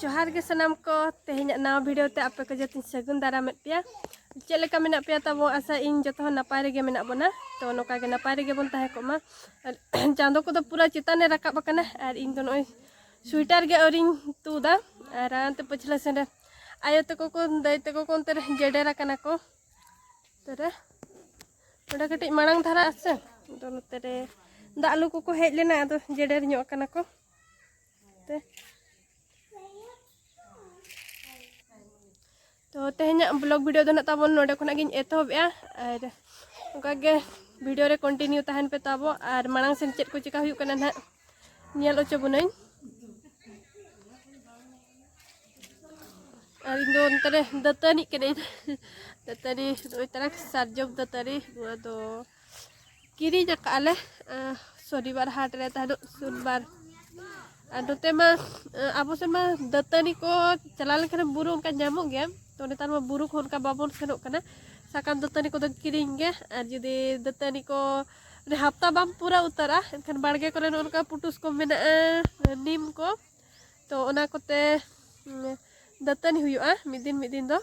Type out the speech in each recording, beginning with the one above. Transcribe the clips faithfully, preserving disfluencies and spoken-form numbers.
ᱡᱚᱦᱟᱨ ᱜᱮ ᱥᱟᱱᱟᱢ ᱠᱚ᱾ ᱛᱮᱦᱮᱧᱟᱜ ᱱᱟᱣᱟ ᱵᱷᱤᱰᱤᱭᱳ ᱛᱮ ᱟᱯᱮ ᱠᱚ ᱡᱚᱛᱚᱧ ᱥᱟᱹᱜᱩᱱ ᱫᱟᱨᱟᱢᱮᱫ ᱯᱮᱭᱟ᱾ ᱪᱮᱫ ᱞᱮᱠᱟ ᱢᱮᱱᱟᱜ ᱯᱮᱭᱟ ᱛᱟᱵᱚ? ᱟᱥᱟ ᱤᱧ ᱡᱚᱛᱚ ᱦᱚᱲ ᱱᱟᱯᱟᱭ ᱨᱮᱜᱮ ᱢᱮᱱᱟᱜ ᱵᱚᱱᱟ᱾ ᱛᱚ ᱱᱚᱝᱠᱟ ᱜᱮ ᱱᱟᱯᱟᱭ ᱨᱮᱜᱮ ᱵᱚᱱ ᱛᱟᱦᱮᱸ ᱠᱚᱜ ᱢᱟ᱾ ᱟᱨ ᱪᱟᱸᱫᱚ ᱠᱚᱫᱚ ᱯᱩᱨᱟᱹ ᱪᱮᱛᱟᱱ ᱮ ᱨᱟᱠᱟᱵ ᱟᱠᱟᱱᱟ ᱟᱨ ᱤᱧ ᱫᱚ ᱱᱚᱜᱼᱚᱭ ᱥᱩᱭᱮᱴᱟᱨ ᱜᱮ ᱟᱹᱣᱨᱤᱧ ᱛᱩᱫᱟ᱾ ᱟᱨ ᱦᱟᱱᱛᱮ ᱯᱟᱹᱪᱷᱞᱟᱹ ᱥᱮᱱ ᱨᱮ ᱟᱭᱳ ᱛᱟᱠᱚ ᱠᱚ, ᱫᱟᱹᱭ ᱛᱟᱠᱚ ᱠᱚ ᱚᱱᱛᱮ ᱨᱮ ᱡᱮᱰᱮᱨ ᱟᱠᱟᱱᱟ ᱠᱚ᱾ ᱱᱚᱛᱮ ᱨᱮ ᱱᱚᱰᱮ ᱠᱟᱹᱴᱤᱡ ᱢᱟᱲᱟᱝ ᱫᱷᱟᱨᱟ ᱟᱥᱮ, ᱟᱫᱚ ᱱᱚᱛᱮ ᱨᱮ ᱫᱟᱜ ᱞᱩ ᱠᱚᱠᱚ ᱦᱮᱡ ᱞᱮᱱᱟ, ᱟᱫᱚ ᱡᱮᱰᱮᱨ ᱧᱚᱜ ᱟᱠᱟᱱᱟ ᱠᱚ᱾ ᱛᱮ ᱛᱚ ᱛᱮᱦᱮᱧᱟᱜ ᱵᱞᱚᱜ ᱵᱷᱤᱰᱤᱭᱳ ᱫᱚ ᱱᱟᱜ ᱛᱟᱵᱚᱱ ᱱᱚᱰᱮ ᱠᱷᱚᱱᱟᱜ ᱜᱤᱧ ᱮᱛᱚᱦᱚᱵᱮᱜᱼᱟ᱾ ᱟᱨ ᱚᱱᱠᱟᱜᱮ ᱵᱷᱤᱰᱤᱭᱳ ᱨᱮ ᱠᱚᱱᱴᱤᱱᱤᱭᱩ ᱛᱟᱦᱮᱱ ᱯᱮ ᱛᱟᱵᱚ, ᱟᱨ ᱢᱟᱲᱟᱝ ᱥᱮᱱ ᱪᱮᱫ ᱠᱚ ᱪᱮᱠᱟ ᱦᱩᱭᱩᱜ ᱠᱟᱱᱟ ᱱᱟᱦᱟᱜ ᱧᱮᱞ ᱦᱚᱪᱚ ᱵᱚᱱᱟᱹᱧ᱾ ᱟᱨ ᱤᱧ ᱫᱚ ᱱᱚᱛᱮ ᱨᱮ ᱫᱟᱹᱛᱟᱹᱱᱤᱜ ᱠᱟᱹᱱᱟᱹᱧ᱾ ᱫᱟᱹᱛᱟᱹᱱᱤ ᱱᱚᱜᱼᱚᱭ ᱛᱟᱨᱟ ᱥᱟᱨᱡᱚᱢ ᱫᱟᱹᱛᱟᱹᱱᱤ, ᱱᱚᱣᱟ ᱫᱚ ᱠᱤᱨᱤᱧ ᱟᱠᱟᱫᱼᱟ ᱞᱮ, ᱟᱸ, ᱥᱚᱱᱤᱵᱟᱨ ᱦᱟᱴ ᱨᱮ ᱛᱟᱦᱮᱱᱚᱜ ᱥᱳᱢᱵᱟᱨ᱾ ᱟᱨ ᱱᱚᱛᱮ ᱢᱟ, ᱟᱸ, ᱟᱵᱚ ᱥᱮᱱ ᱢᱟ ᱫᱟᱹᱛᱟᱹᱱᱤ ᱠᱚ ᱪᱟᱞᱟᱣ ᱞᱮᱱᱠᱷᱟᱱ ᱵᱩᱨᱩ ᱚᱱᱠᱟ ᱧᱟᱢᱚᱜ ᱜᱮᱭᱟ, ᱛᱚ ᱱᱮᱛᱟᱨ ᱢᱟ ᱵᱩᱨᱩ ᱠᱚ ᱚᱱᱠᱟ ᱵᱟᱵᱚᱱ ᱥᱮᱱᱚᱜ ᱠᱟᱱᱟ᱾ ᱥᱟᱠᱟᱢ ᱫᱟᱹᱛᱟᱹᱱᱤ ᱠᱚᱫᱚ ᱠᱤᱨᱤᱧ ᱜᱮ, ᱟᱨ ᱡᱩᱫᱤ ᱫᱟᱹᱛᱟᱹᱱᱤ ᱠᱚ ᱢᱟᱱᱮ ᱦᱟᱯᱛᱟ ᱵᱟᱢ ᱯᱩᱨᱟᱹᱣ ᱩᱛᱟᱹᱨᱟ, ᱮᱱᱠᱷᱟᱱ ᱵᱟᱲᱜᱮ ᱠᱚᱨᱮ ᱱᱚᱜᱼᱚ ᱱᱚᱝᱠᱟ ᱯᱩᱴᱩᱥ ᱠᱚ ᱢᱮᱱᱟᱜᱼᱟ, ᱱᱤᱢ ᱠᱚ, ᱛᱚ ᱚᱱᱟ ᱠᱚᱛᱮ, ᱩᱸ, ᱫᱟᱹᱛᱟᱹᱱᱤ ᱦᱩᱭᱩᱜᱼᱟ ᱢᱤᱫ ᱫᱤᱱ ᱢᱤᱫ ᱫᱤᱱ ᱫᱚ᱾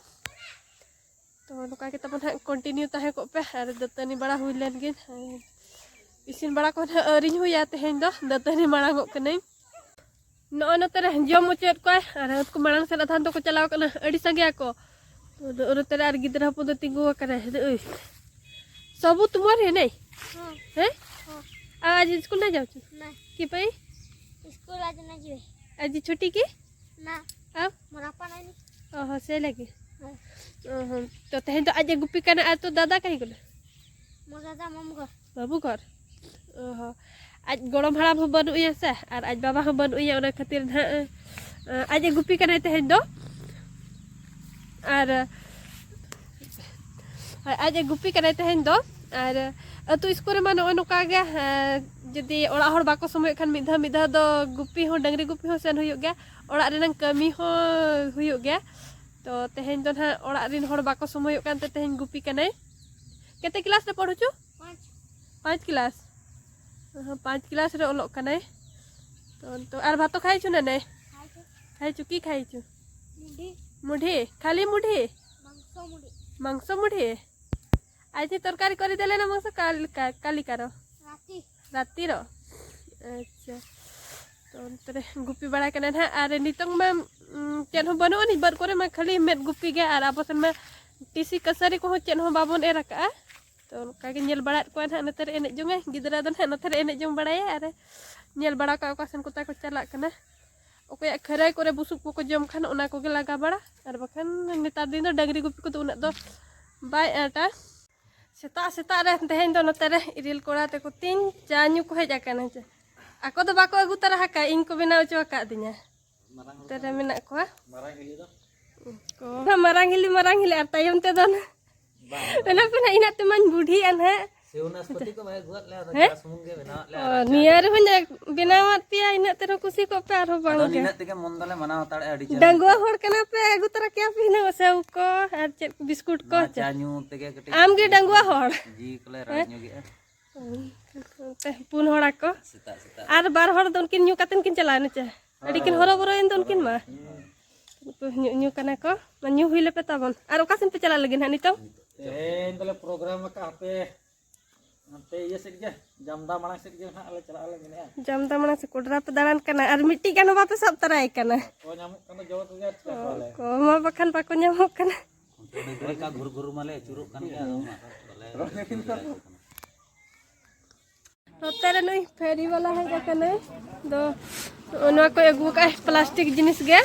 ᱛᱚ ᱱᱚᱝᱠᱟ ᱜᱮ ᱛᱟᱵᱚᱱ ᱦᱟᱸᱜ ᱠᱚᱱᱴᱤᱱᱤᱭᱩ ᱛᱟᱦᱮᱸ ᱠᱚᱜ ᱯᱮ, ᱟᱨ ᱫᱟᱹᱛᱟᱹᱱᱤ ᱵᱟᱲᱟ ᱦᱩᱭ ᱞᱮᱱ ᱜᱮ᱾ ᱤᱥᱤᱱ ᱵᱟᱲᱟ ᱠᱚ ᱱᱟᱦᱟᱜ ᱟᱹᱣᱨᱤᱧ ᱦᱩᱭᱟ ᱛᱮᱦᱮᱧ ᱫᱚ, ᱫᱟᱹᱛᱟᱹᱱᱤ ᱢᱟᱲᱟᱝ ᱚᱜ ᱠᱟᱹᱱᱟᱹᱧ᱾ ᱱᱚᱜᱼᱚᱭ ᱱᱚᱛᱮ ᱨᱮ ᱡᱚᱢ ᱦᱚᱪᱚᱭᱮᱫ ᱠᱚᱣᱟᱭ, ᱟᱨ ᱩᱱᱠᱩ ᱢᱟᱲᱟᱝ ᱥᱮᱫ ᱟᱫᱷᱟᱱ ᱫᱚᱠᱚ ᱪᱟᱞᱟᱣ ᱠᱟᱱᱟ, ᱟᱹᱰᱤ ᱥᱟᱸᱜᱮ ᱟᱠᱚ᱾ ᱱᱚᱜᱼᱚᱭ ᱱᱚᱛᱮ ᱨᱮ ᱟᱨ ᱜᱤᱫᱽᱨᱟᱹ ᱦᱚᱯᱚᱱ ᱫᱚ ᱛᱤᱸᱜᱩ ᱟᱠᱟᱱᱟᱭ, ᱱᱚᱜᱼᱚᱭ᱾ ᱥᱚᱵᱩ ᱛᱩᱢᱟᱨ ᱦᱮ ᱱᱟᱭ? ᱦᱚᱸ᱾ ᱦᱮᱸ? ᱦᱚᱸ᱾ ᱟᱨ ᱟᱡ ᱥᱠᱩᱞ ᱱᱟ ᱡᱟᱣ ᱪᱩ? ᱱᱟ᱾ ᱠᱤ ᱯᱟᱹᱭ? ᱥᱠᱩᱞ ᱟᱡ ᱱᱟ ᱡᱤᱵᱮ᱾ ᱟᱡ ᱪᱷᱩᱴᱤ ᱠᱤ? ᱱᱟ᱾ ᱟᱵ? ᱢᱚᱨᱟᱯᱟ ᱱᱟᱭ ᱱᱤ᱾ ᱚ ᱦᱚᱸ, ᱥᱮ ᱞᱟᱹᱜᱤᱫ᱾ ᱦᱮᱸ᱾ ᱚ ᱦᱚᱸ᱾ ᱛᱚ ᱛᱮᱦᱮᱧ ᱫᱚ ᱟᱡ ᱮ ᱜᱩᱯᱤ ᱠᱟᱱᱟ ᱟᱨ ᱛᱚ ᱫᱟᱫᱟ ᱠᱟᱹᱦᱤ ᱠᱟᱱᱟ? ᱢᱚ ᱫᱟᱫᱟ ᱢᱟᱢᱩ ᱜᱷᱚᱨ᱾ ᱵᱟᱹᱵᱩ ᱜᱷᱚᱨ? ᱚ ᱦᱚᱸ᱾ ᱟᱡ ᱜᱚᱲᱚᱢ ᱦᱟᱲᱟᱢ ᱦᱚᱸ ᱵᱟᱹᱱᱩᱜ ᱮᱭᱟ ᱥᱮ, ᱟᱨ ᱟᱡ ᱵᱟᱵᱟ ᱦᱚᱸ ᱵᱟᱹᱱᱩᱜ ᱮᱭᱟ, ᱚᱱᱟ ᱠᱷᱟᱹᱛᱤᱨ ᱱᱟᱦᱟᱜ, ᱮ, ᱟᱡ ᱮ ᱜᱩᱯᱤ ᱠᱟᱱᱟᱭ ᱛᱮᱦᱮᱧ ᱫᱚ᱾ ᱟᱨ, ᱦᱳᱭ, ᱟᱡ ᱮ ᱜᱩᱯᱤ ᱠᱟᱱᱟᱭ ᱛᱮᱦᱮᱧ ᱫᱚ᱾ ᱟᱨ ᱟᱹᱛᱩ ᱥᱠᱩᱞ ᱨᱮᱢᱟ ᱱᱚᱜᱼᱚᱭ ᱱᱚᱝᱠᱟ ᱜᱮ, ᱮ, ᱡᱩᱫᱤ ᱚᱲᱟᱜ ᱦᱚᱲ ᱵᱟᱠᱚ ᱥᱚᱢᱚᱭᱚᱜ ᱠᱷᱟᱱ ᱢᱤᱫ ᱫᱷᱟᱣ ᱢᱤᱫ ᱫᱷᱟᱣ ᱫᱚ ᱜᱩᱯᱤ ᱦᱚᱸ, ᱰᱟᱹᱝᱨᱤ ᱜᱩᱯᱤ ᱦᱚᱸ ᱥᱮᱱ ᱦᱩᱭᱩᱜ ᱜᱮᱭᱟ, ᱚᱲᱟᱜ ᱨᱮᱱᱟᱜ ᱠᱟᱹᱢᱤ ᱦᱚᱸ ᱦᱩᱭᱩᱜ ᱜᱮᱭᱟ᱾ ᱛᱚ ᱛᱮᱦᱮᱧ ᱫᱚ ᱱᱟᱦᱟᱜ ᱚᱲᱟᱜ ᱨᱮᱱ ᱦᱚᱲ ᱵᱟᱠᱚ ᱥᱚᱢᱚᱭᱚᱜ ᱠᱟᱱᱛᱮ ᱛᱮᱦᱮᱧ ᱜᱩᱯᱤ ᱠᱟᱱᱟᱭ᱾ ᱠᱮᱛᱮ ᱠᱞᱟᱥ ᱨᱮ ᱯᱚᱲᱦᱩᱪᱩ? ᱯᱟᱸᱪ᱾ ᱯᱟᱸᱪ ᱠᱞᱟᱥ᱾ ᱚ ᱦᱚᱸ, ᱯᱟᱸᱪ ᱠᱞᱟᱥ ᱨᱮ ᱚᱞᱚᱜ ᱠᱟᱱᱟᱭ᱾ ᱛᱚ, ᱛᱚ ᱟᱨ ᱵᱷᱟᱛᱚ ᱠᱷᱟᱭ ᱪᱩ ᱱᱟᱱᱮ? ᱠᱷᱟᱭ ᱪᱩ᱾ ଖାଇଛୁ? କି ଖାଇଛୁ? ମୁଢ଼ି। ମୁଢ଼ି? ଖାଲି ମୁଢ଼ି? ମାଂସ ମୁଢ଼ି। ମାଂସ ମୁଢ଼ି? ଆଜି ତରକାରୀ କରିଦେଲେ ନା ମାଂସ କାଲି କା-, କାଲିକାର? ରାତି। ରାତିର? ᱟᱪᱪᱷᱟ᱾ ᱛᱚ, ᱚᱱᱛᱮ ᱨᱮ ᱜᱩᱯᱤ ᱵᱟᱲᱟ ᱠᱟᱱᱟ ᱱᱟᱦᱟᱜ᱾ ᱟᱨ ᱱᱤᱛᱚᱝ ᱢᱟ, ᱩᱸ, ᱪᱮᱫ ᱦᱚᱸ ᱵᱟᱹᱱᱩᱜ ᱟᱹᱱᱤᱡ, ᱵᱟᱹᱫᱽ ᱠᱚᱨᱮ ᱢᱟ ᱠᱷᱟᱹᱞᱤ ᱢᱮᱫ ᱜᱩᱯᱤ ᱜᱮ᱾ ᱟᱨ ᱟᱵᱚ ᱥᱮᱱ ᱢᱟ ᱴᱤᱥᱤ ᱠᱟᱹᱥᱟᱹᱨᱤ ᱠᱚᱦᱚᱸ ᱪᱮᱫ ᱦᱚᱸ ᱵᱟᱵᱚᱱ ᱮᱨ ᱟᱠᱟᱜᱼᱟ᱾ ᱛᱚ, ᱚᱱᱠᱟ ᱜᱮ ᱧᱮᱞ ᱵᱟᱲᱟᱭᱮᱫ ᱠᱚᱣᱟ ᱱᱟᱦᱟᱜ᱾ ᱱᱚᱛᱮ ᱨᱮ ᱮᱱᱮᱡ ᱡᱚᱝᱟᱭ, ᱜᱤᱫᱽᱨᱟᱹ ᱫᱚ ᱱᱟᱦᱟᱜ ᱱᱚᱛᱮ ᱨᱮ ᱮᱱᱮᱡ ᱡᱚᱝ ᱵᱟᱲᱟᱭᱟ᱾ ᱟᱨ ᱧᱮᱞ ᱵᱟᱲᱟ ᱠᱚᱣᱟ ᱚᱠᱟ ᱥᱮᱱ ᱠᱚᱛᱟ ᱠᱚ ᱪᱟᱞᱟᱜ ᱠᱟᱱᱟ᱾ ᱚᱠᱚᱭᱟᱜ ᱠᱷᱟᱹᱨᱟᱹᱭ ᱠᱚᱨᱮ ᱵᱩᱥᱩᱵ ᱠᱚᱠᱚ ᱡᱚᱢ ᱠᱷᱟᱱ, ᱚᱱᱟ ᱠᱚᱜᱮ ᱞᱟᱜᱟ ᱵᱟᱲᱟ᱾ ᱟᱨ ᱵᱟᱠᱷᱟᱱ ᱱᱮᱛᱟᱨ ᱫᱤᱱ ᱫᱚ ᱰᱟᱹᱝᱨᱤ ᱜᱩᱯᱤ ᱠᱚᱫᱚ ᱩᱱᱟᱹᱜ ᱫᱚ ᱵᱟᱭ ᱟᱸᱴᱟ᱾ ᱥᱮᱛᱟᱜ ᱥᱮᱛᱟᱜ ᱨᱮ ᱛᱮᱦᱮᱧ ᱫᱚ ᱱᱚᱛᱮ ᱨᱮ ᱤᱨᱤᱞ ᱠᱚᱲᱟ ᱛᱮᱠᱚ ᱛᱤᱧ ᱪᱟ ᱧᱩ ᱠᱚ ᱦᱮᱡ ᱟᱠᱟᱱᱟ᱾ ᱪᱮ, ᱟᱠᱚ ᱫᱚ ᱵᱟᱠᱚ ᱟᱹᱜᱩ ᱛᱟᱨᱟ ᱟᱠᱟᱫ, ᱤᱧ ᱠᱚ ᱵᱮᱱᱟᱣ ᱦᱚᱪᱚ ᱟᱠᱟᱫᱤᱧᱟ᱾ ᱱᱚᱛᱮ ᱨᱮ ᱢᱮᱱᱟᱜ ᱠᱚᱣᱟ᱾ ᱢᱟᱨᱟᱝ ᱦᱤᱞᱤ ᱫᱚ? ᱠᱚ ᱢᱟᱨᱟᱝ ᱦᱤᱞᱤ, ᱢᱟᱨᱟᱝ ᱦᱤᱞᱤ, ᱟᱨ ᱛᱟᱭᱚᱢ ᱛᱮᱫᱚ ᱵᱟᱝ, ᱵᱟᱝ᱾ ᱚᱱᱟ ᱯᱮ ᱱᱟᱜ ᱤᱱᱟᱹᱜ ᱛᱮᱢᱟᱧ ᱵᱩᱰᱷᱤᱭᱮᱱ ᱦᱟᱸᱜ᱾ ᱥᱮᱣ ᱱᱟᱥᱯᱟᱛᱤ ᱠᱚ ᱵᱟᱭ ᱟᱹᱜᱩᱣᱟᱫ ᱞᱮᱭᱟ, ᱟᱫᱚ ᱦᱮᱸ? ᱪᱟ ᱥᱩᱢᱩᱝ ᱜᱮ ᱵᱮᱱᱟᱣᱟᱫ ᱞᱮᱭᱟ, ᱚ, ᱟᱨ ᱪᱟ ᱱᱤᱭᱟᱹ ᱧᱩ᱾ ᱨᱮᱦᱚᱸᱧ ᱵᱮᱱᱟᱣᱟᱫ ᱯᱮᱭᱟ, ᱤᱱᱟᱹᱜ ᱛᱮ ᱨᱮᱦᱚᱸ ᱠᱩᱥᱤ ᱠᱚᱜ ᱯᱮ, ᱟᱨᱦᱚᱸ ᱵᱟᱝ ᱟᱫᱚ ᱜᱮ᱾ ᱱᱤᱱᱟᱹᱜ ᱛᱮᱜᱮ ᱢᱚᱱ ᱫᱚᱞᱮ ᱢᱟᱱᱟᱣ ᱦᱟᱛᱟᱲᱮᱜᱼᱟ, ᱟᱹᱰᱤ ᱪᱮᱦᱨᱟ᱾ ᱰᱟᱺᱜᱩᱣᱟᱹ ᱦᱚᱲ ᱠᱟᱱᱟ ᱯᱮ, ᱟᱹᱜᱩ ᱛᱚᱨᱟ ᱠᱮᱭᱟ ᱯᱮ ᱦᱩᱱᱟᱹᱝ ᱥᱮᱣ ᱠᱚ ᱟᱨ ᱪᱮᱫ ᱵᱤᱥᱠᱩᱴ ᱠᱚ, ᱱᱚᱣᱟ ᱪᱮᱫ? ᱪᱟ ᱧᱩ ᱛᱮᱜᱮ ᱠᱟᱹᱴᱤᱡ ᱟᱢ ᱜᱮ ᱡᱤᱣᱤ ᱰᱟᱺᱜᱩᱣᱟᱹ ᱠᱚᱞᱮ, ᱦᱚᱲ᱾ ᱡᱤᱣᱤ ᱠᱚᱞᱮ ᱦᱮᱸ? ᱨᱟᱲᱮᱡ ᱧᱚᱜᱮᱜᱼᱟ᱾ ᱚᱱᱛᱮ ᱯᱩᱱ ᱦᱚᱲ ᱟᱠᱚ᱾ ᱥᱮᱛᱟᱜ, ᱥᱮᱛᱟᱜ᱾ ᱟᱨ ᱵᱟᱨ ᱦᱚᱲ ᱫᱚ ᱩᱱᱠᱤᱱ ᱧᱩ ᱠᱟᱛᱮᱱ ᱠᱤᱱ ᱪᱟᱞᱟᱣᱮᱱᱟ ᱪᱮ? ᱟᱹᱰᱤ ᱠᱤᱱ ᱦᱚᱨᱚ ᱵᱚᱨᱚᱭᱮᱱ ᱫᱚ ᱩᱱᱠᱤᱱ ᱢᱟ᱾ ᱦᱩᱸ᱾ ᱩᱱᱠᱩ ᱧᱩ, ᱧᱩ ᱠᱟᱱᱟ ᱠᱚ᱾ ᱢᱟ ᱧᱩ ᱦᱩᱭ ᱞᱮᱯᱮ ᱛᱟᱵᱚᱱ᱾ ᱟᱨ ᱚᱠᱟ ᱥᱮᱱ ᱯᱮ ᱪᱟᱞᱟᱜ ᱞᱟᱹᱜᱤᱫ ᱦᱟᱸᱜ ᱱᱤᱛᱚᱝ? ᱛᱮᱦᱮᱧ ᱫᱚᱞᱮ ᱯᱨᱳᱜᱨᱟᱢ ᱟᱠᱟᱫ ᱦᱟᱯᱮ᱾ ᱦᱟᱱᱛᱮ ᱤᱭᱟᱹ ᱥᱮᱫ ᱜᱮ, ᱡᱟᱢᱫᱟ ᱢᱟᱲᱟᱝ ᱥᱮᱫ ᱜᱮ ᱦᱟᱸᱜ ᱞᱮ ᱪᱟᱞᱟᱜ ᱟᱞᱮ ᱢᱮᱱᱮᱫᱼᱟ᱾ ᱡᱟᱢᱫᱟ ᱢᱟᱲᱟᱝ ᱥᱮᱫ ᱠᱚᱰᱨᱟ ᱯᱮ ᱫᱟᱬᱟᱱ ᱠᱟᱱᱟ ᱟᱨ ᱢᱤᱫᱴᱤᱡ ᱜᱟᱱ ᱦᱚᱸ ᱵᱟᱯᱮ ᱥᱟᱵ ᱛᱟᱨᱟᱭᱮ ᱠᱟᱱᱟ᱾ ᱵᱟᱠᱚ ᱧᱟᱢᱚᱜ ᱠᱟᱱᱟ ᱡᱚᱲ ᱠᱚᱜᱮ, ᱟᱨ ᱪᱤᱠᱟ ᱠᱚᱣᱟᱞᱮ? ᱠᱚ ᱢᱟ ᱵᱟᱠᱷᱟᱱ ᱵᱟᱠᱚ ᱧᱟᱢᱚᱜ ᱠᱟᱱᱟ᱾ ᱚᱱᱛᱮ ᱨᱮ ᱜᱷᱩᱨ ᱜᱷᱩᱨ ᱢᱟᱞᱮ ᱟᱹᱪᱩᱨᱚᱜ ᱠᱟᱱ ᱜᱮᱭᱟ, ᱟᱫᱚ ᱢᱟ ᱵᱟᱞᱮ ᱨᱚᱲ ᱧᱟᱢ ᱠᱟᱱᱟ᱾ ᱱᱚᱛᱮ ᱨᱮ ᱱᱩᱭ ᱯᱷᱮᱨᱤ ᱵᱟᱞᱟ ᱦᱮᱡ ᱟᱠᱟᱱᱟᱭ᱾ ᱫᱚ ᱱᱚᱣᱟ ᱠᱚᱭ ᱟᱹᱜᱩ ᱟᱠᱟᱫᱼᱟᱭ ᱯᱞᱟᱥᱴᱤᱠ ᱡᱤᱱᱤᱥ ᱜᱮ᱾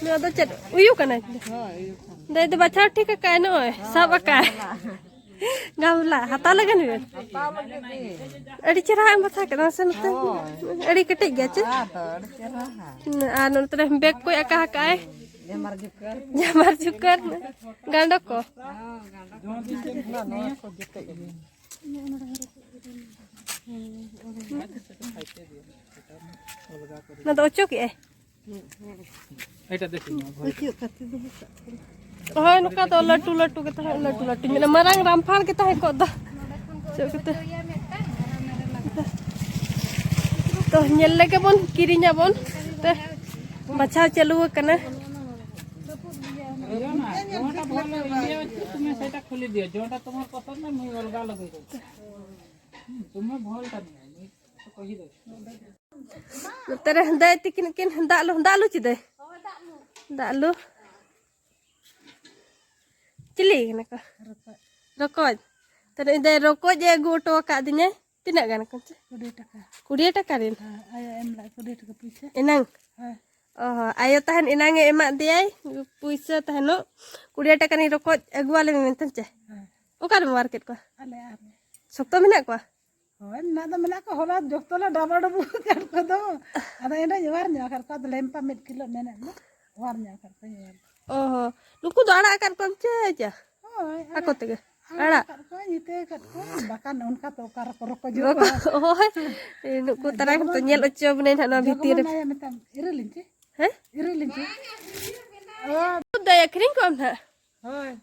ᱱᱚᱣᱟ ᱫᱚ ᱪᱮᱫ ᱩᱭᱩ ᱠᱟᱱᱟᱭ? ᱦᱳᱭ, ᱩᱭᱩ ᱠᱟᱱᱟ᱾ ᱫᱟᱹᱭ ᱫᱚ ᱵᱟᱪᱷᱟᱣ ᱴᱷᱤᱠ ᱟᱠᱟᱫᱼᱟᱭ, ᱱᱚᱜᱼᱚᱭ ᱥᱟᱵ ᱟᱠᱟᱫᱼᱟᱭ᱾ ᱜᱟᱢᱞᱟ ᱦᱟᱛᱟᱣ ᱞᱟᱹᱜᱤᱫ ᱵᱮᱱ? ᱦᱟᱛᱟᱣ ᱞᱟᱹᱜᱤᱫ ᱜᱮ᱾ ᱟᱹᱰᱤ ᱪᱮᱦᱨᱟ ᱮᱢ ᱵᱟᱪᱷᱟᱣ ᱠᱮᱫᱟ, ᱢᱟᱥᱮ ᱱᱚᱛᱮ᱾ ᱦᱳᱭ᱾ ᱟᱹᱰᱤ ᱠᱮᱴᱮᱡ ᱜᱮᱭᱟ ᱪᱮ? ᱟᱫᱚ ᱟᱹᱰᱤ ᱪᱮᱦᱨᱟ ᱦᱟᱸᱜ᱾ ᱟᱨ ᱱᱚᱛᱮ ᱨᱮ ᱵᱮᱜᱽ ᱠᱚᱭ ᱟᱠᱟ ᱟᱠᱟᱫᱼᱟᱭ᱾ ᱡᱟᱢᱟᱨ ᱡᱩᱠᱟᱹᱨ᱾ ᱡᱟᱢᱟᱨ ᱡᱩᱠᱟᱹᱨ᱾ ᱜᱟᱸᱰᱚ ᱠᱚ᱾ ᱦᱚᱸ, ᱜᱟᱸᱰᱚ ᱠᱚ᱾ ᱱᱚᱣᱟ ᱠᱚ ᱡᱚᱛᱚ ᱤᱭᱟᱹ᱾ ᱚᱱᱟ ᱫᱚ ᱚᱪᱚᱜᱮᱜᱼᱟᱭ? ᱦᱳᱭ, ᱱᱚᱝᱠᱟ ᱫᱚ ᱞᱟᱹᱴᱩ ᱞᱟᱹᱴᱩ ᱜᱮ ᱛᱟᱦᱮᱸ, ᱞᱟᱹᱴᱩ ᱞᱟᱹᱴᱩ ᱧᱚᱜ, ᱢᱟᱨᱟᱝ ᱨᱟᱢᱯᱷᱟᱲ ᱜᱮ ᱛᱟᱦᱮᱸ ᱠᱚᱜ ᱫᱚ᱾ ᱪᱮᱫ ᱠᱚᱛᱮ? ᱛᱚ, ᱧᱮᱞ ᱞᱮᱜᱮ ᱵᱚᱱ, ᱠᱤᱨᱤᱧᱟᱵᱚᱱ᱾ ᱛᱮ, ᱵᱟᱪᱷᱟᱣ ᱪᱟᱹᱞᱩ ᱟᱠᱟᱱᱟ᱾ जोना, जोटा बोल, ये अच्छे, तुम्हें सेटा खोली दिया, जोटा तुम्हारे पसंद है, मुझे अलगा लगेगा। हम्म, तुम्हें भूल करनी है, नहीं तो कही दो। ᱱᱚᱛᱮ ᱨᱮ ᱦᱮᱸᱫᱮ ᱛᱤᱠᱤᱱ ᱠᱤᱱ ᱫᱟᱜ ᱞᱩ, ᱫᱟᱜ ᱞᱩ ᱪᱮᱫᱟᱭ? ᱫᱟᱜ ᱞᱩ᱾ ᱪᱤᱞᱤ ᱠᱟᱱᱟ ᱠᱚ? ᱨᱚᱠᱚᱡ᱾ ᱨᱚᱠᱚᱡ᱾ ᱛᱟᱦᱞᱮ ᱤᱧ ᱫᱚ ᱨᱚᱠᱚᱡ ᱮ ᱟᱹᱜᱩ ᱦᱚᱴᱚ ᱟᱠᱟᱫᱤᱧᱟᱭ᱾ ᱛᱤᱱᱟᱹᱜ ᱜᱟᱱ ᱠᱚ ᱪᱮ? ᱠᱩᱲᱤ ᱴᱟᱠᱟ᱾ ᱠᱩᱲᱤ ᱴᱟᱠᱟ ᱨᱮᱱ? ᱦᱮᱸ, ᱟᱭᱳ ᱮᱢ ᱞᱮᱫ ᱠᱩᱲᱤ ᱴᱟᱠᱟ ᱯᱩᱭᱥᱟᱹ᱾ ᱮᱱᱟᱝ? ᱦᱮᱸ᱾ ᱚ ᱦᱚᱸ, ᱟᱭᱳ ᱛᱟᱦᱮᱱ ᱮᱱᱟᱝ ᱮ ᱮᱢᱟᱫ ᱫᱮᱭᱟᱭ ᱯᱩᱭᱥᱟᱹ ᱛᱟᱦᱮᱱᱚᱜ᱾ ᱠᱩᱲᱤ ᱴᱟᱠᱟ ᱨᱤᱱ ᱨᱚᱠᱚᱡ ᱟᱹᱜᱩᱣᱟᱞᱮ ᱢᱮ ᱢᱮᱱᱛᱮ ᱪᱮ? ᱦᱮᱸ᱾ ᱚᱠᱟᱨᱮᱢ ᱚᱣᱟᱨ ᱠᱮᱫ ᱠᱚᱣᱟ? ᱟᱞᱮ ᱟᱨ ᱥᱚᱠᱛᱚ ᱢᱮᱱᱟᱜ ᱠᱚᱣᱟ? ᱦᱳᱭ, ᱢᱮᱱᱟᱜ ᱫᱚ ᱢᱮᱱᱟᱜ ᱠᱚᱣᱟ, ᱦᱚᱞᱟ ᱡᱚᱛᱚ ᱞᱮ ᱰᱟᱵᱟ ᱰᱩᱵᱩ ᱟᱠᱟᱫ ᱠᱚᱣᱟ ᱫᱚ᱾ ᱟᱫᱚ ᱮᱱᱨᱮᱦᱚᱸ ᱚᱣᱟᱨ ᱧᱚᱜ ᱟᱠᱟᱫ ᱠᱚᱣᱟ, ᱟᱫᱚ ᱞᱮᱢᱯᱟ ᱢᱤᱫ ᱠᱤᱞᱳ ᱢᱮᱱᱮᱫ ᱫᱚ, ᱚᱣᱟᱨ ᱧᱚᱜ ᱟᱠᱟᱫ ᱠᱚᱣᱟᱧ ᱚᱣᱟᱨ᱾ ᱚ ᱦᱚᱸ, ᱱᱩᱠᱩ ᱫᱚ ᱟᱲᱟᱜ ᱟᱠᱟᱫ ᱠᱚᱣᱟᱢ ᱪᱮ ᱪᱮ? ᱦᱳᱭ, ᱟᱠᱚ ᱟᱲᱟᱜ, ᱛᱮᱜᱮ? ᱟᱲᱟᱜ ᱟᱲᱟᱜ? ᱟᱠᱟᱫ ᱠᱚᱣᱟᱧ, ᱦᱤᱛᱟᱹ ᱟᱠᱟᱫ ᱠᱚᱣᱟᱧ, ᱵᱟᱠᱷᱟᱱ ᱚᱱᱠᱟ ᱛᱚ ᱚᱠᱟ ᱨᱮᱠᱚ ᱨᱚᱠᱚᱡᱚᱜᱼᱟ? ᱨᱚᱠᱚᱡ, ᱦᱳᱭ, ᱱᱩᱠᱩ ᱛᱟᱨᱟ ᱠᱚ ᱡᱚᱜᱽᱢᱚᱱ, ᱧᱮᱞ ᱦᱚᱪᱚ ᱵᱚᱱᱟᱧ ᱱᱟᱦᱟᱜ ᱱᱚᱣᱟ ᱵᱷᱤᱛᱤᱨ ᱨᱮ᱾ ᱡᱚᱜᱽᱢᱚᱱ ᱟᱭᱟ ᱢᱮᱛᱟᱢ, ᱤᱨᱟᱹᱞ ᱤᱧᱪᱤ? ᱦᱮᱸ? ᱤᱨᱟᱹᱞ ᱤᱧᱪᱤ? ᱚ᱾ ᱫᱚᱭ ᱟᱹᱠᱷᱨᱤᱧ ᱠᱚᱣᱟᱢ ᱱᱟᱦᱟᱜ? ᱦᱳᱭ᱾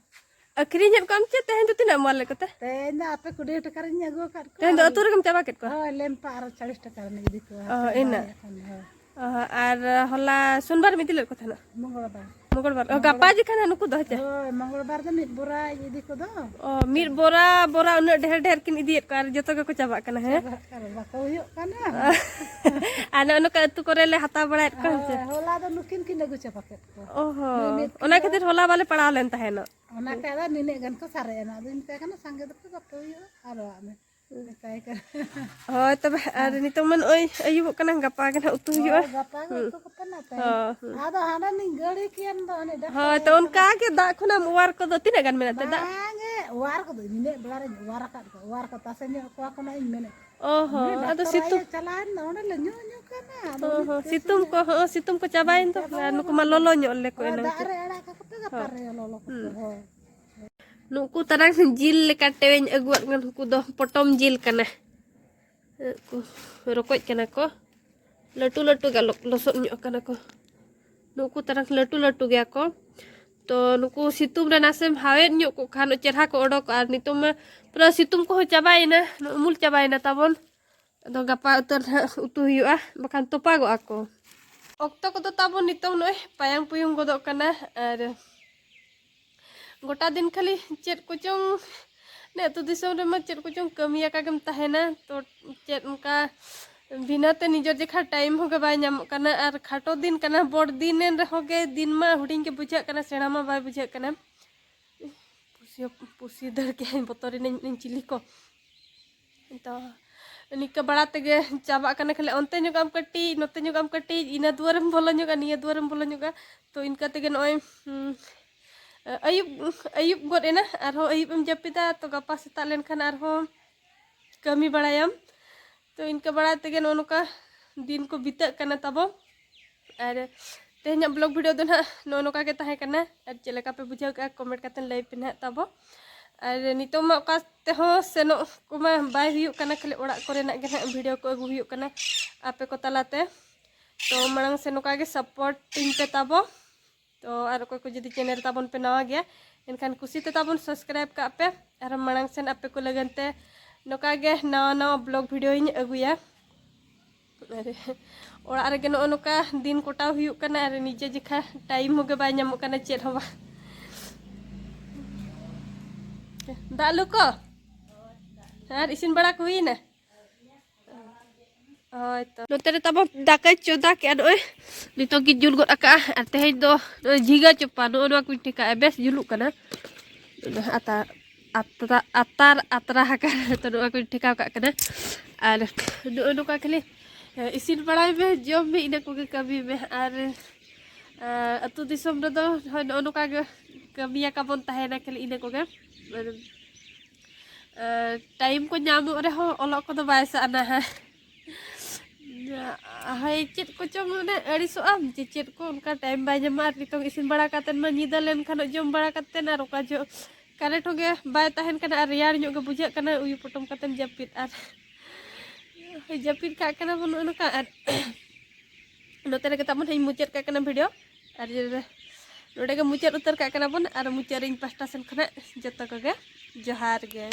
ᱟᱹᱠᱷᱨᱤᱧᱮᱫ ᱠᱚᱣᱟᱢ ᱪᱮ? ᱛᱮᱦᱮᱧ ᱫᱚ ᱛᱤᱱᱟᱹᱜ ᱮᱢ ᱚᱣᱟᱨ ᱞᱮᱫ ᱠᱚᱛᱮ? ᱛᱮᱦᱮᱧ ᱫᱚ ᱟᱯᱮ ᱠᱩᱲᱤ ᱴᱟᱠᱟ ᱨᱤᱧ ᱟᱹᱜᱩ ᱟᱠᱟᱫ ᱠᱚᱣᱟ᱾ ᱛᱮᱦᱮᱧ ᱫᱚ ᱟᱹᱛᱩ ᱨᱮᱜᱮᱢ ᱪᱟᱵᱟ ᱠᱮᱫ ᱠᱚᱣᱟ? ᱦᱳᱭ, ᱞᱮᱢᱯᱟ ᱟᱨ ᱪᱟᱞᱤᱥ ᱴᱟᱠᱟ ᱨᱤᱧ ᱤᱫᱤ ᱠᱚᱣᱟ᱾ ᱚ, ᱦᱟᱯᱮ ᱤᱱᱟᱹᱜ? ᱵᱟᱨᱭᱟ ᱠᱷᱟᱱ, ᱦᱳᱭ᱾ ᱚ, ᱟᱨ ᱦᱚᱞᱟ ᱥᱳᱢᱵᱟᱨ ᱮᱢ ᱤᱫᱤ ᱞᱮᱫ ᱠᱚ ᱛᱟᱦᱮᱱᱟ? ᱢᱚᱝᱜᱚᱞᱵᱟᱨ᱾ ᱢᱚᱝᱜᱚᱞᱵᱟᱨ᱾ ᱚ, ᱜᱟᱯᱟ ᱢᱚᱝᱜᱚᱞ-, ᱡᱮ ᱠᱷᱟᱱ ᱱᱩᱠᱩ ᱫᱚ ᱦᱮᱸ ᱪᱮ? ᱦᱳᱭ, ᱢᱚᱝᱜᱚᱞᱵᱟᱨ ᱫᱚ ᱢᱤᱫ ᱵᱚᱨᱟᱧ ᱤᱫᱤ ᱠᱚᱫᱚ᱾ ᱚ, ᱢᱤᱫ ᱵᱚᱨᱟ, ᱵᱚᱨᱟ ᱩᱱᱟᱹᱜ ᱰᱷᱮᱨ ᱰᱷᱮᱨ ᱠᱤᱱ ᱤᱫᱤᱭᱮᱫ ᱠᱚᱣᱟ ᱟᱨ ᱡᱚᱛᱚ ᱜᱮᱠᱚ ᱪᱟᱵᱟᱜ ᱠᱟᱱᱟ, ᱦᱮᱸ? ᱪᱟᱵᱟᱜ ᱠᱟᱱᱟ, ᱵᱟᱠᱚ ᱦᱩᱭᱩᱜ ᱠᱟᱱᱟ᱾ ᱟᱨ ᱱᱚᱜᱼᱚ ᱱᱚᱝᱠᱟ ᱟᱹᱛᱩ ᱠᱚᱨᱮ ᱞᱮ ᱦᱟᱛᱟᱣ ᱵᱟᱲᱟᱭᱮᱫ ᱠᱚᱣᱟ, ᱦᱮᱸ ᱪᱮ? ᱦᱳᱭ, ᱦᱚᱞᱟ ᱫᱚ ᱱᱩᱠᱤᱱ ᱠᱤᱱ ᱟᱹᱜᱩ ᱪᱟᱵᱟ ᱠᱮᱫ ᱠᱚᱣᱟ᱾ ᱚ ᱦᱚᱸ, ᱢᱤᱫ ᱚᱱᱟ ᱠᱤᱞᱳ᱾ ᱠᱷᱟᱹᱛᱤᱨ ᱦᱚᱞᱟ ᱵᱟᱞᱮ ᱯᱟᱲᱟᱣ ᱞᱮᱱ ᱛᱟᱦᱮᱱᱚᱜ᱾ ᱚᱱᱟ ᱠᱷᱟᱡ ᱫᱚ ᱱᱤᱱᱟᱹᱜ ᱜᱟᱱ ᱠᱚ ᱥᱟᱨᱮᱡ ᱮᱱᱟ, ᱟᱫᱚᱧ ᱢᱮᱛᱟᱭ ᱠᱟᱱᱟ, "ᱥᱟᱸᱜᱮ ᱫᱚᱯᱮ ᱵᱟᱯᱮ ᱦᱩᱭᱩᱜᱼᱟ, ᱟᱨᱚᱣᱟᱜ ᱢᱮ", ᱢᱮᱛᱟᱭ ᱠᱟᱱᱟ᱾ ᱦᱳᱭ, ᱛᱚᱵᱮ ᱟᱨ ᱦᱮᱸ᱾ ᱱᱤᱛᱚᱝ ᱢᱟ ᱱᱚᱜᱼᱚᱭ ᱟᱹᱭᱩᱵᱚᱜ ᱠᱟᱱᱟ, ᱜᱟᱯᱟ ᱜᱮ ᱱᱟᱦᱟᱜ ᱩᱛᱩ ᱦᱩᱭᱩᱜᱼᱟ᱾ ᱦᱳᱭ, ᱜᱟᱯᱟ ᱜᱮ ᱦᱩᱸ᱾ ᱩᱛᱩ ᱠᱚᱯᱮ ᱱᱟᱛᱮ᱾ ᱦᱳᱭ, ᱦᱩᱸ᱾ ᱟᱫᱚ ᱦᱟᱸᱰᱮ ᱱᱤᱧ ᱜᱟᱹᱲᱤ ᱠᱮᱭᱟᱢ ᱫᱚ, ᱦᱟᱱᱮ ᱰᱟᱠᱛᱟᱨ ᱦᱳᱭ, ᱛᱚ ᱚᱲᱟᱜ ᱚᱱᱠᱟ ᱪᱟᱞᱟᱜ᱾ ᱜᱮ ᱫᱟᱜ ᱠᱷᱚᱱᱟᱜ ᱮᱢ ᱚᱣᱟᱨ ᱠᱚᱫᱚ ᱛᱤᱱᱟᱹᱜ ᱜᱟᱱ ᱢᱮᱱᱟᱜ ᱛᱮ ᱫᱟᱜ? ᱵᱟᱝ ᱜᱮ, ᱚᱣᱟᱨ ᱠᱚᱫᱚ ᱱᱤᱱᱟᱹᱜ ᱵᱮᱲᱟ ᱨᱮᱧ ᱚᱣᱟᱨ ᱟᱠᱟᱫ ᱠᱚᱣᱟ, ᱚᱣᱟᱨ ᱠᱚ ᱛᱟᱥᱮ ᱧᱚᱜ ᱠᱚᱣᱟ ᱠᱚ ᱱᱟᱜ ᱤᱧ ᱢᱮᱱᱮᱫ᱾ ᱚ ᱦᱚᱸ, ᱩᱱᱤ ᱟᱫᱚ ᱰᱟᱠᱛᱟᱨ ᱥᱤᱛᱩᱝ ᱟᱭᱳ ᱪᱟᱞᱟᱣᱮᱱ ᱫᱚ, ᱚᱸᱰᱮ ᱞᱮ ᱧᱩ ᱧᱩ ᱠᱟᱱᱟ, ᱟᱫᱚ ᱚ ᱩᱱᱤ ᱦᱚᱸ, ᱛᱤᱥ ᱥᱤᱛᱩᱝ ᱤᱧ ᱠᱚ, ᱦᱚᱸ, ᱥᱤᱛᱩᱝ ᱠᱚ ᱪᱟᱵᱟᱭᱮᱱ ᱫᱚ, ᱪᱟᱵᱟ ᱟᱨ ᱱᱩᱠᱩ ᱢᱟ ᱟᱠᱟᱱᱟ᱾ ᱞᱚᱞᱚ ᱧᱚᱜ ᱞᱮᱠᱚ ᱦᱳᱭ, ᱮᱱᱟᱝ ᱫᱟᱜ ᱪᱮ᱾ ᱨᱮ ᱟᱲᱟᱜ ᱠᱟᱠᱚ ᱯᱮ, ᱜᱟᱯᱟ ᱦᱚᱸ᱾ ᱨᱮ ᱞᱚᱞᱚ ᱠᱚᱯᱮ, ᱦᱩᱸ᱾ ᱦᱳᱭ᱾ ᱱᱩᱠᱩ ᱛᱟᱨᱟᱝ ᱡᱤᱞ ᱞᱮᱠᱟ ᱴᱮᱣᱮᱧ ᱟᱹᱜᱩᱣᱟᱫ ᱠᱟᱱᱟ, ᱱᱩᱠᱩ ᱫᱚ ᱯᱚᱴᱚᱢ ᱡᱤᱞ ᱠᱟᱱᱟ᱾ ᱩᱱᱠᱩ ᱨᱚᱠᱚᱡ ᱠᱟᱱᱟ ᱠᱚ, ᱞᱟᱹᱴᱩ ᱞᱟᱹᱴᱩ ᱜᱮ ᱞᱚ-, ᱞᱚᱥᱚᱫ ᱧᱚᱜ ᱠᱟᱱᱟ ᱠᱚ᱾ ᱱᱩᱠᱩ ᱛᱟᱨᱟᱝ ᱞᱟᱹᱴᱩ ᱞᱟᱹᱴᱩ ᱜᱮᱭᱟ ᱠᱚ᱾ ᱛᱚ ᱱᱩᱠᱩ ᱥᱤᱛᱩᱝ ᱨᱮ ᱱᱟᱥᱮᱢ ᱦᱟᱣᱮᱫ ᱧᱚᱜ ᱠᱚ ᱠᱷᱟᱱ ᱪᱮᱨᱦᱟ ᱠᱚ ᱚᱰᱚᱠᱚᱜᱼᱟ᱾ ᱟᱨ ᱱᱤᱛᱚᱝ ᱢᱟ ᱯᱩᱨᱟᱹ ᱥᱤᱛᱩᱝ ᱠᱚᱦᱚᱸ ᱪᱟᱵᱟᱭᱮᱱᱟ, ᱩᱢᱩᱞ ᱪᱟᱵᱟᱭᱮᱱᱟ ᱛᱟᱵᱚᱱ᱾ ᱟᱫᱚ ᱜᱟᱯᱟ ᱩᱛᱟᱹᱨ ᱱᱟᱦᱟᱜ ᱩᱛᱩ ᱦᱩᱭᱩᱜᱼᱟ, ᱵᱟᱠᱷᱟᱱ ᱛᱚᱯᱟᱜᱚᱜᱼᱟ ᱠᱚ᱾ ᱚᱠᱛᱚ ᱠᱚᱫᱚ ᱛᱟᱵᱚᱱ ᱱᱤᱛᱚᱝ ᱱᱚᱜᱼᱚᱭ ᱯᱟᱭᱟᱝ ᱯᱩᱭᱩᱝ ᱜᱚᱫᱚᱜ ᱠᱟᱱᱟ᱾ ᱟᱨ ᱜᱚᱴᱟ ᱫᱤᱱ ᱠᱷᱟᱹᱞᱤ ᱪᱮᱫ ᱠᱚᱪᱚᱝ, ᱱᱮ ᱟᱹᱛᱩ ᱫᱤᱥᱚᱢ ᱨᱮᱢᱟ ᱪᱮᱫ ᱠᱚᱪᱚᱝ ᱠᱟᱹᱢᱤ ᱟᱠᱟ ᱜᱮᱢ ᱛᱟᱦᱮᱱᱟ᱾ ᱛᱚ ᱪᱮᱫ ᱚᱱᱠᱟ ᱵᱷᱤᱱᱟᱹᱛᱮ ᱱᱤᱡᱮᱨ ᱡᱮᱠᱷᱟ ᱴᱟᱭᱤᱢ ᱦᱚᱸ ᱜᱮ ᱵᱟᱭ ᱧᱟᱢᱚᱜ ᱠᱟᱱᱟ᱾ ᱟᱨ ᱠᱷᱟᱴᱚ ᱫᱤᱱ ᱠᱟᱱᱟ, ᱵᱚᱲ ᱫᱤᱱ ᱮᱱ ᱨᱮᱦᱚᱸ ᱜᱮ ᱫᱤᱱ ᱢᱟ ᱦᱩᱰᱤᱧ ᱜᱮ ᱵᱩᱡᱷᱟᱹᱜ ᱠᱟᱱᱟ, ᱥᱮᱬᱟ ᱢᱟ ᱵᱟᱭ ᱵᱩᱡᱷᱟᱹᱜ ᱠᱟᱱᱟ᱾ ᱯᱩᱥᱤ, ᱯᱩᱥᱤ ᱫᱟᱹᱲ ᱠᱮᱜᱼᱟᱹᱧ, ᱵᱚᱛᱚᱨ ᱮᱱᱟᱹᱧ ᱪᱤᱞᱤ ᱠᱚ᱾ ᱛᱚ ᱱᱤᱝᱠᱟᱹ ᱵᱟᱲᱟ ᱛᱮᱜᱮ ᱪᱟᱵᱟᱜ ᱠᱟᱱᱟ, ᱠᱷᱟᱹᱞᱤ ᱚᱱᱛᱮ ᱧᱚᱜ ᱟᱢ ᱠᱟᱹᱴᱤᱡ, ᱱᱚᱛᱮ ᱧᱚᱜ ᱟᱢ ᱠᱟᱹᱴᱤᱡ, ᱤᱱᱟᱹ ᱫᱩᱣᱟᱹᱨᱮᱢ ᱵᱚᱞᱚ ᱧᱚᱜᱼᱟ, ᱱᱤᱭᱟᱹ ᱫᱩᱣᱟᱹᱨᱮᱢ ᱵᱚᱞᱚ ᱧᱚᱜᱼᱟ᱾ ᱛᱚ ᱤᱱᱠᱟ ᱛᱮᱜᱮ ᱱᱚᱜᱼᱚᱭ ᱦᱩᱸ, ᱟᱹᱭᱩᱵ, ᱟᱹᱭᱩᱵ ᱜᱚᱫ ᱮᱱᱟ, ᱟᱨᱦᱚᱸ ᱟᱹᱭᱩᱵ ᱮᱢ ᱡᱟᱹᱯᱤᱫᱟ, ᱛᱚ ᱜᱟᱯᱟ ᱥᱮᱛᱟᱜ ᱞᱮᱱᱠᱷᱟᱱ ᱟᱨᱦᱚᱸ ᱠᱟᱹᱢᱤ ᱵᱟᱲᱟᱭᱟᱢ᱾ ᱛᱚ ᱤᱱᱠᱟᱹ ᱵᱟᱲᱟ ᱛᱮᱜᱮ ᱱᱚᱜᱼᱚ ᱱᱚᱝᱠᱟ ᱫᱤᱱ ᱠᱚ ᱵᱤᱛᱟᱹᱜ ᱠᱟᱱᱟ ᱛᱟᱵᱚ᱾ ᱟᱨ ᱛᱮᱦᱮᱧᱟᱜ ᱵᱞᱚᱜ ᱵᱷᱤᱰᱤᱭᱳ ᱫᱚ ᱱᱟᱦᱟᱜ ᱱᱚᱜᱼᱚ ᱱᱚᱝᱠᱟ ᱜᱮ ᱛᱟᱦᱮᱸ ᱠᱟᱱᱟ᱾ ᱟᱨ ᱪᱮᱫ ᱞᱮᱠᱟ ᱯᱮ ᱵᱩᱡᱷᱟᱹᱣ ᱠᱮᱜᱼᱟ, ᱠᱚᱢᱮᱱᱴ ᱠᱟᱛᱮ ᱞᱟᱹᱭ ᱯᱮ ᱱᱟᱦᱟᱜ ᱛᱟᱵᱚ᱾ ᱟᱨ ᱱᱤᱛᱚᱜ ᱢᱟ ᱚᱠᱟ ᱛᱮᱦᱚᱸ ᱥᱮᱱᱚᱜ ᱠᱚᱢᱟ ᱵᱟᱭ ᱦᱩᱭᱩᱜ ᱠᱟᱱᱟ, ᱠᱷᱟᱹᱞᱤ ᱚᱲᱟᱜ ᱠᱚᱨᱮᱱᱟᱜ ᱜᱮ ᱱᱟᱦᱟᱜ ᱵᱷᱤᱰᱤᱭᱳ ᱠᱚ ᱟᱹᱜᱩ ᱦᱩᱭᱩᱜ ᱠᱟᱱᱟ ᱟᱯᱮ ᱠᱚ ᱛᱟᱞᱟᱛᱮ᱾ ᱛᱚ ᱢᱟᱲᱟᱝ ᱥᱮᱫ ᱱᱚᱝᱠᱟ ᱜᱮ ᱥᱟᱯᱳᱨᱴ ᱤᱧ ᱯᱮ ᱛᱟᱵᱚ᱾ ᱛᱚ ᱟᱨ ᱚᱠᱚᱭ ᱠᱚ ᱡᱩᱫᱤ ᱪᱮᱱᱮᱞ ᱛᱟᱵᱚᱱ ᱯᱮ ᱱᱟᱣᱟ ᱜᱮᱭᱟ, ᱮᱱᱠᱷᱟᱱ ᱠᱩᱥᱤ ᱛᱮ ᱛᱟᱵᱚᱱ ᱥᱟᱵᱥᱠᱨᱟᱭᱤᱵ ᱠᱟᱜ ᱯᱮ᱾ ᱟᱨ ᱢᱟᱲᱟᱝ ᱥᱮᱱ ᱟᱯᱮ ᱠᱚ ᱞᱟᱹᱜᱤᱫ ᱛᱮ ᱱᱚᱝᱠᱟ ᱜᱮ ᱱᱟᱣᱟ ᱱᱟᱣᱟ ᱵᱞᱚᱜ ᱵᱷᱤᱰᱤᱭᱳᱧ ᱟᱹᱜᱩᱭᱟ᱾ ᱟᱨ ᱚᱲᱟᱜ ᱨᱮᱜᱮ ᱱᱚᱜᱼᱚ ᱱᱚᱝᱠᱟ ᱫᱤᱱ ᱠᱚᱴᱟᱣ ᱦᱩᱭᱩᱜ ᱠᱟᱱᱟ, ᱟᱨ ᱱᱤᱡᱮ ᱡᱮᱠᱷᱟ ᱴᱟᱭᱤᱢ ᱦᱚᱸ ᱜᱮ ᱵᱟᱭ ᱧᱟᱢᱚᱜ ᱠᱟᱱᱟ ᱪᱮᱫ ᱦᱚᱸ ᱵᱟᱝ᱾ ᱫᱟᱜ ᱞᱩ ᱠᱚ ᱟᱨ ᱤᱥᱤᱱ ᱵᱟᱲᱟ ᱠᱚ ᱦᱩᱭᱮᱱᱟ? ᱦᱳᱭ ᱛᱚ, ᱱᱚᱛᱮ ᱨᱮ ᱛᱟᱵᱚ ᱫᱟᱠᱟᱭ ᱪᱚᱸᱫᱟ ᱠᱮᱜᱼᱟ ᱱᱚᱜᱼᱚᱭ, ᱱᱤᱛᱚᱜ ᱜᱮ ᱡᱩᱞ ᱜᱚᱫ ᱟᱠᱟᱜᱼᱟ᱾ ᱟᱨ ᱛᱮᱦᱮᱧ ᱫᱚ ᱱᱚᱜᱼᱚᱭ ᱡᱷᱤᱸᱜᱟᱹ ᱪᱚᱯᱟ ᱱᱚᱜᱼᱚ ᱱᱚᱣᱟ ᱠᱚᱧ ᱴᱷᱮᱠᱟᱜᱼᱟ, ᱵᱮᱥ ᱡᱩᱞᱩᱜ ᱠᱟᱱᱟ᱾ ᱱᱚᱜᱼᱚᱭ ᱟᱛᱟ-, ᱟᱛᱨᱟ, ᱟᱛᱟᱨ ᱟᱛᱨᱟ ᱟᱠᱟᱱᱟ᱾ ᱛᱚ ᱱᱚᱣᱟ ᱠᱚᱧ ᱴᱷᱮᱠᱟᱣ ᱠᱟᱜ ᱠᱟᱱᱟ᱾ ᱟᱨ ᱱᱚᱜᱼᱚ ᱱᱚᱝᱠᱟ ᱠᱷᱟᱹᱞᱤ ᱤᱥᱤᱱ ᱵᱟᱲᱟᱭ ᱢᱮ, ᱡᱚᱢ ᱢᱮ, ᱤᱱᱟᱹ ᱠᱚᱜᱮ ᱠᱟᱹᱢᱤ ᱢᱮ᱾ ᱟᱨ ᱟᱹᱛᱩ ᱫᱤᱥᱚᱢ ᱨᱮᱫᱚ ᱦᱳᱭ ᱱᱚᱜᱼᱚ ᱱᱚᱝᱠᱟ ᱜᱮ ᱠᱟᱹᱢᱤᱭᱟᱠᱟ ᱵᱚᱱ ᱛᱟᱦᱮᱱᱟ, ᱠᱷᱟᱹᱞᱤ ᱤᱱᱟᱹ ᱠᱚᱜᱮ᱾ ᱟᱨ ᱴᱟᱭᱤᱢ ᱠᱚ ᱧᱟᱢᱚᱜ ᱨᱮᱦᱚᱸ ᱚᱞᱚᱜ ᱠᱚᱫᱚ ᱵᱟᱭ ᱥᱟᱱᱟᱣᱟ᱾ ᱦᱳᱭ, ᱪᱮᱫ ᱠᱚᱪᱚᱝ ᱢᱟᱱᱮ ᱟᱹᱲᱤᱥᱚᱜ ᱟᱢ ᱡᱮ ᱪᱮᱫ ᱠᱚ ᱚᱱᱠᱟ ᱴᱟᱭᱤᱢ ᱵᱟᱭ ᱧᱟᱢᱟ᱾ ᱟᱨ ᱱᱤᱛᱚᱝ ᱤᱥᱤᱱ ᱵᱟᱲᱟ ᱠᱟᱛᱮᱫ ᱢᱟ ᱧᱤᱫᱟᱹ ᱞᱮᱱᱠᱷᱟᱱ ᱡᱚᱢ ᱵᱟᱲᱟ ᱠᱟᱛᱮᱫ ᱟᱨ ᱚᱠᱟ ᱡᱚᱦᱚᱜ ᱠᱟᱨᱮᱱᱴ ᱦᱚᱸ ᱜᱮ ᱵᱟᱭ ᱛᱟᱦᱮᱱ ᱠᱟᱱᱟ ᱟᱨ ᱨᱮᱭᱟᱲ ᱧᱚᱜ ᱜᱮ ᱵᱩᱡᱷᱟᱹᱜ ᱠᱟᱱᱟ, ᱩᱭᱩ ᱯᱚᱴᱚᱢ ᱠᱟᱛᱮᱢ ᱡᱟᱹᱯᱤᱫ᱾ ᱟᱨ ᱦᱳᱭ, ᱡᱟᱹᱯᱤᱫ ᱠᱟᱜ ᱠᱟᱱᱟ ᱵᱚᱱ ᱱᱚᱜᱼᱚ ᱱᱚᱝᱠᱟ᱾ ᱟᱨ ᱱᱚᱛᱮ ᱨᱮᱜᱮ ᱛᱟᱵᱚᱱ ᱦᱟᱸᱜ ᱤᱧ ᱢᱩᱪᱟᱹᱫ ᱠᱟᱜ ᱠᱟᱱᱟ ᱵᱷᱤᱰᱤᱭᱳ᱾ ᱟᱨ ᱱᱚᱰᱮ ᱜᱮ ᱢᱩᱪᱟᱹᱫ ᱩᱛᱟᱹᱨ ᱠᱟᱜ ᱠᱟᱱᱟ ᱵᱚᱱ᱾ ᱟᱨ ᱢᱩᱪᱟᱹᱫ ᱨᱮ ᱤᱧ ᱯᱟᱦᱴᱟ ᱥᱮᱱ ᱠᱷᱚᱱᱟᱜ ᱡᱚᱛᱚ ᱠᱚᱜᱮ ᱡᱚᱦᱟᱨ ᱜᱮ᱾